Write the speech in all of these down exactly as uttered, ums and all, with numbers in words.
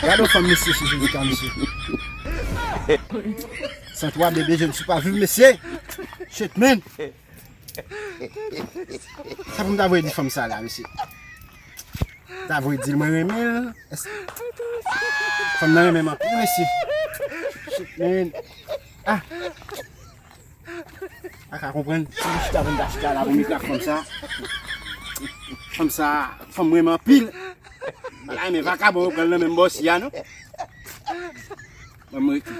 Gade yon fanm mesye sou Jezika, mesye. San twa bebe, je ne suis pas viv, mesye. Shit, man. Sa pou m ta voye di fanm sa la, mesye? Ta voye di l mwen renmen l. Èske fanm nan renmen m anpil, mesye? Shit, man. Ah. A ka konprann. Si m chita pou m ta chita la pou m ekri ak fanm sa. Fanm sa, fanm mwen renmen anpil. M pa ta renmen vakabon yo pran l nan menm bòs ya, non. Mwen, mwen ekri.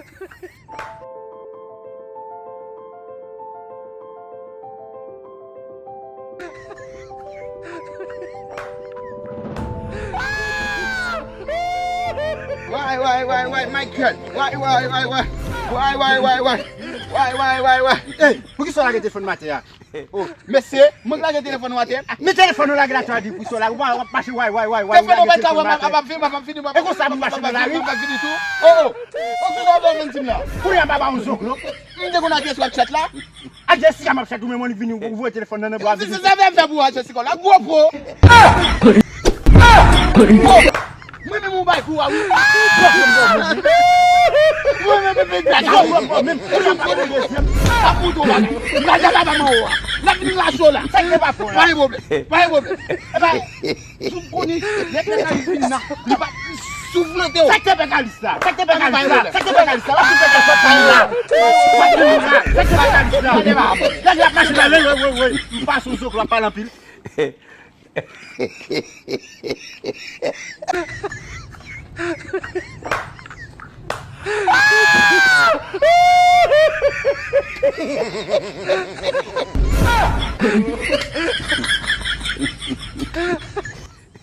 Why, why, why, why, my girl? Why, why, why, why? Why, why, why, why? Why, why, why, why? Hey, poukisa w lage telefòn m atè a? Oh, mesye, mwen k lage telefòn ou atè. Men telefòn ou lage la, sa di poukisa w lage, w ap mache way, way, way, way, ou lage telefòn m atè. Ap ap fini, ap ap fini, ap ap fini. E konsa pou mache nan lari? Ap ap fini tou. Oh, oh. Oh, kisa w ap vin di m la? Kounye a m pa ba w zoklo. M te konn ak Jessica ap chat la. Ak Jessica m ap chat ou menm, ou vini ou voye telefòn nan nan bra. Se sa m fè pou a Jessica la. Gwo po. Mwen menm ou bay kou a wi. Mwen menm menm menm. Ap mouton la. M pa jan pa ba manwo a. N ap vin rache w la. Pa gen pwoblèm. Pa gen pwoblèm. Epa, sou konnen, lè pè Kalis vin la, li pa souflete w. Sa k te pè Kalis la? Sa k te pè Kalis la? Sa k te pè Kalis la? Sa k te pè Kalis la? Sa k te pè Kalis la? Lè l ap mache la, wi, wi, wi, wi. M pa sou zoklo, ap pale anpil.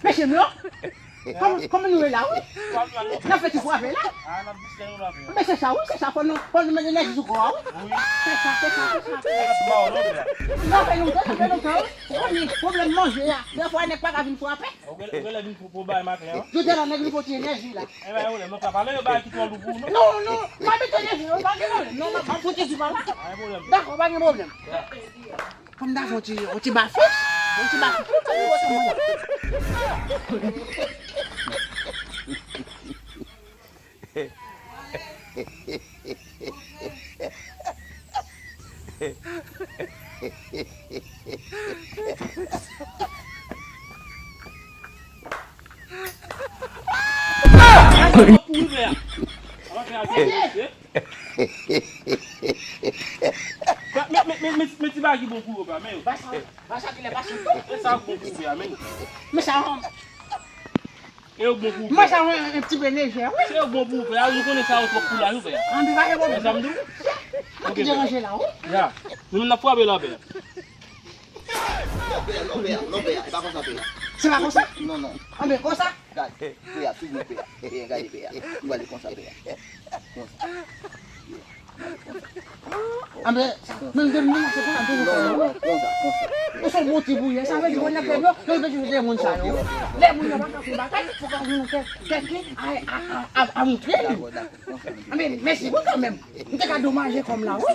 Mesye m yo, kòman, kòman nou ye la, wi? N ap fè ti frape la? Men se sa, wi, se sa, fò nou, fò nou mete enèji sou kò a, wi. Se sa, se sa, se sa. Sa fè lontan, sa fè lontan, wi. Ou konnen pwoblèm manje a, dèfwa nèg pa ka vin frape. Ou gen, ou gen lè vin pou, pou bay maten an. Jodia la, nèg li fò ti enèji la. E pa yon pwoblèm, non, pa pale, yo bay ki twò lou pou ou, non. Non, non, pa mete enèji, non, pa gen pwoblèm. Non, non, pa fouti di pa la. Pa gen pwoblèm. Dakò, pa gen pwoblèm. Fò m ta fè yon ti, yon ti bafis, yon ti bafis. Men, men, men, men, men ti bagay ki bon pou yo, pa, men yo. Ba sa, ba sa ki lè pase tou. E sa bon pou yo, men. Men sa, E yo bon pou ou fè. Mwen sa yon, yon ti pe lejè, wi. Se yo bon pou ou fè. A, nou konnen sa yo twòp pou la, nou fè. An, men pa gen pwoblèm. Sa m di w? Mwen ki deranje la, wi. Ya. Nou menm n ap frape la, pè. Non, pè, non, pè, non, pè, e pa konsa, pè. Se pa konsa? Non, non. An, men konsa? Gade, pè a, swiv mwen, pè a. Pè a, gade, pè a. Nou ale konsa, pè a. Konsa. Anben, men, men, men, se konsa, toujou fè, non, non, konsa, konsa. Ou se yon bon ti bouyè, sa vle di, bon, nèg yo, yo bezwen de moun sa yo. Lè moun yo pa ka fè bagay, fò ka gen yon kèk, kèk ki a, a, a, a, a montre li. Anben, mèsi pou kanmenm. M te ka domaje kò m la, wi.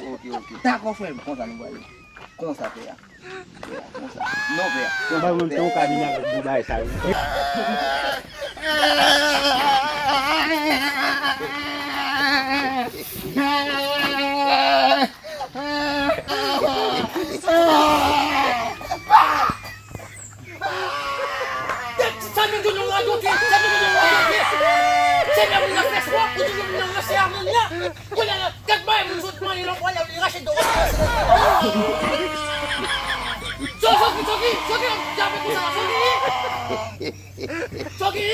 Dakò, frè m. Konsa nou pral. Konsa, pè a. Non, pè. Mwen menm tou, ou ka vin avèk gwo bagay sa yo. Sa nou di nou radote, sa nou di nou radote. Se lè moun nan fè spò, ou toujou vin nan ranse a moun nan. Kounye a la, kèk bagay moun sot manje nan pwal la, li rache do. Soki, soki, soki, soki, soki, soki. Soki.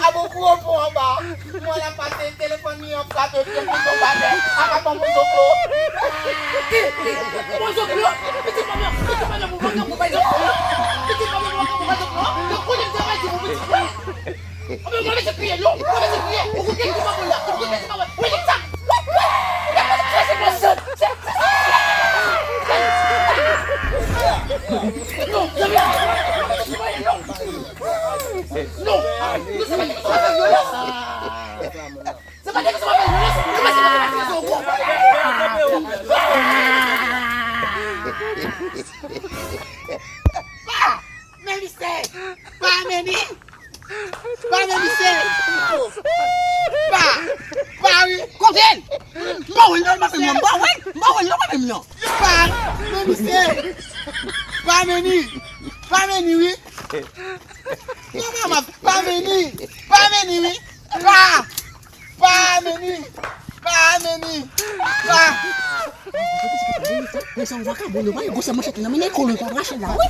Abo gwo pon anba. Mwen la pase telefòn li an frape pye m tonbe atè. Apa ban mwen zoklo. Ki, ki, mwen zoklo? Pitit pa mwen, pitit pa mwen, mwen zoklo, mwen zoklo. Pitit pa mwen, mwen zoklo. Yo konnen m travay di pou pitit mwen. Anben, mwen mete kriye, non? Mwen mete kriye. Ou koute ki pa bon la. Ou koute ki pa bon. Wi, li sa. Wi, wi. Li ap kraze mwen. Se, se, se, se. Non, zanmi. Non. Non, se pa nèg ki sou afè vyolans. Se pa nèg ki sou afè vyolans. Se pa, se pa, se pa, se pa, se pa. Meni! Pa Meni se! Pa! Pa wi! Kote l? M pa wè l non, m pa wè l non, m pa wè l, m pa wè l non, m pa wè l non. Pa Meni se! Pa Meni! Pa Meni wi! Non, manman, pa Meni! Pa Meni wi! Pa! Pa Meni! Pa Meni! Pa! Men se yon vakabon, yo pa gen gwosè manchèt nan men, men kolo pa mache la, wi!